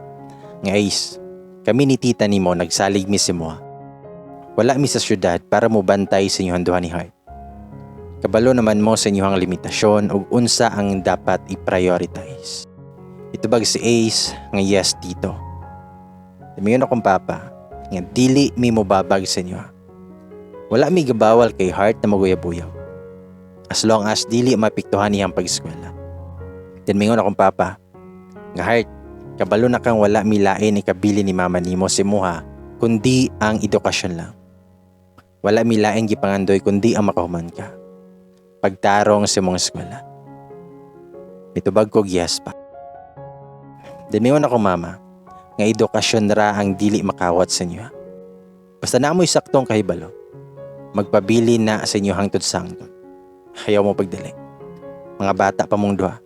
S1: nga, "Ace, kami ni tita nimo nagsalig mi sa imoha. Wala mi sa syudad para mobantay sa inyong duha ni Heart. Kabalo naman mo sa inyong limitasyon ug unsa ang dapat i-prioritize." Itubag si Ace nga, "Yes, tito." Miingon akong papa nga dili mi mobabag sa inyo. Wala mi gabawal kay Heart na maguyab-uyab, as long as dili mapiktuhan niyang pag-eskwela. Then mingon akong papa nga, "Heart, kabalo na kang wala mi lain ikabili ni mama nimo sa imuha kundi ang edukasyon lang. Wala mi lain gipangandoy kundi ang makahuman ka. Pagtarong sa imong eskwela." Mitubag ko, "Yes, pa." Then mingon ako mama nga edukasyon ra ang dili makawat sa inyo. Basta na mo'y saktong kahibalo. Magpabili na sa inyo hangtod sa hangtod. Ayaw mo pagdali. Mga bata pa mong duha.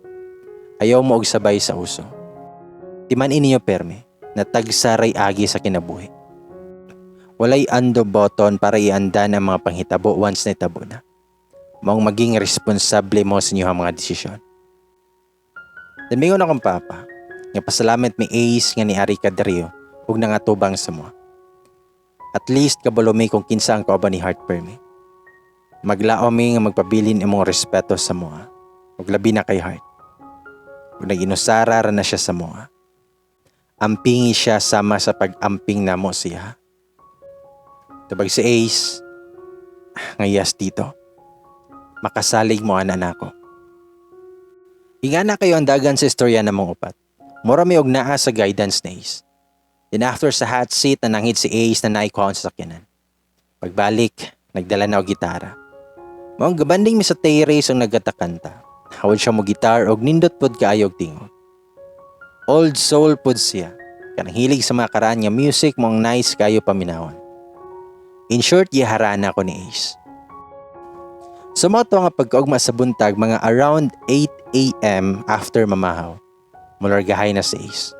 S1: Ayaw mo og sabay sa uso. Timan ninyo perme na tagsaray agi sa kinabuhi. Walay undo button para iandan ang mga panghitabo once na itabo na. Maong maging responsable mo sa inyong mga desisyon. Then mingon akong papa nga pasalamat mi, Ace, nga niari ka diri ug nangatubang sa mo. At least kabalo mi kung kinsa ang kauban ni Heart permi. Maglaom mi nga magpabilin imong respeto sa moa ug labi na kay Heart. Ug nag-inusara ra na siya sa moa. Ampingi siya sama sa pag-amping namo siya. Tabag si Ace nga, "Yes, tito. Makasalig mo ana nako." Ingana kayo ang dagan sa istorya namong upat. Mura mi og naa sa guidance ni Ace. Then after sa hot seat, nananghid si Ace na naikuhaon sa sakyanan. Pagbalik, nagdala na og gitara. Maong gabanding mi sa terrace ang nagatakanta. Hawod siya mo gitar og nindot pod kaayo og tingog. Old soul pod siya. Kanang hilig sa mga karaan nga music mao ang nice kayo paminawon. In short, giharana ko ni Ace. So mao to nga pagkaugma sa buntag, mga around 8 a.m. after mamahaw. Mulargahay na si Ace.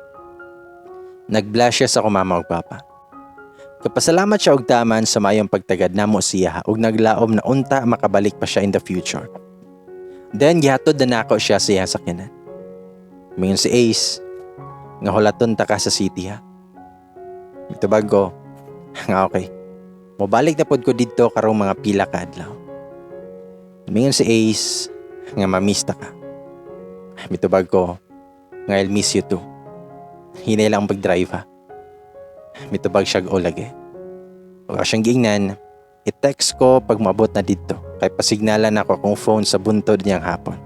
S1: Nag-bless siya sa akong mama ug papa. Kapasalamat siya og taman sa mayong pagtagad namo siya ug naglaom na unta makabalik pa siya in the future. Then gihatod na nako siya sa iyang sakyanan. Mingon si Ace nga hulaton ta ka sa city ha. Mitubag ko nga okay. Mobalik na pod ko didto karong mga pila ka adlaw. Mingon si Ace nga mamiss ta ka. Mitubag ko nga I'll miss you too. Hinay lang ang pag-drive ha. Mitubag siya og lagi. Ug siyang giingnan, i-text ko pag maabot na didto kay pasignalan ako akong phone sa buntod niyang hapon.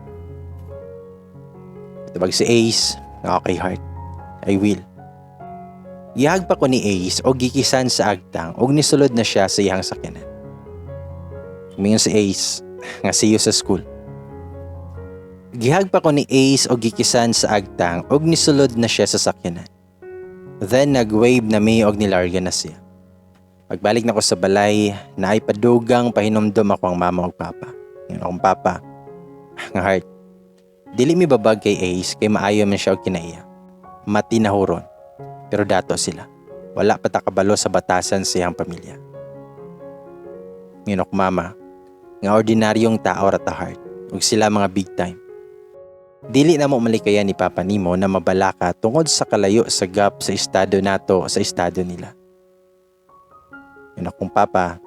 S1: Mitubag si Ace nga okay heart. I will. Gihug pa ko ni Ace og gikisan sa agtang og nisulod na siya sa iyang sakyanan. Mingon si Ace nga see you sa school. Gihug pa ko ni Ace og gikisan sa agtang og nisulod na siya sa sakyanan. Then nag-wave na mi og nilarga na siya. Pagbalik na ko sa balay, naay padugang pahinumdom ako ang mama ug papa. Ingon akong papa nga heart. Dili mi babag kay Ace kay maayo man siya og kinaiya. Matinahuron. Pero dato sila. Wala pa ta kabalo sa batasan sa iyang pamilya. Ingon akong mama nga ordinaryong tao ra ta, heart, ug sila mga big time. Dili na mo malikayan ni papa nimo na mabalaka tungod sa kalayo sa gap sa estado nato sa estado nila. Ingon akong papa,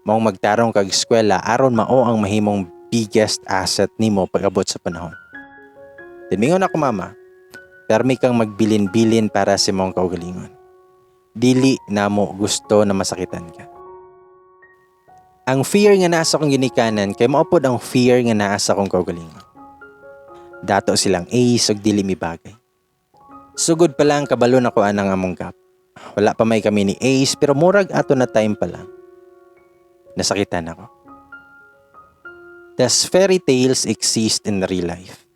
S1: maong magtarong kag eskwela aron mao ang mahimong biggest asset nimo pag-abot sa panahon. Then mingon ako mama, permi kang magbilin-bilin para sa imong kaugalingon. Dili namo gusto na masakitan ka. Ang fear nga naa sa akong ginikanan kay mao pod ang fear nga naa sa akong kaugalingon. Dato silang Ace ug dili mi bagay. Sugod pa lang kabalo na ko anang among gap. Wala pa may kami ni Ace pero murag ato na time pa lang. Nasakitan ako. Does fairy tales exist in real life?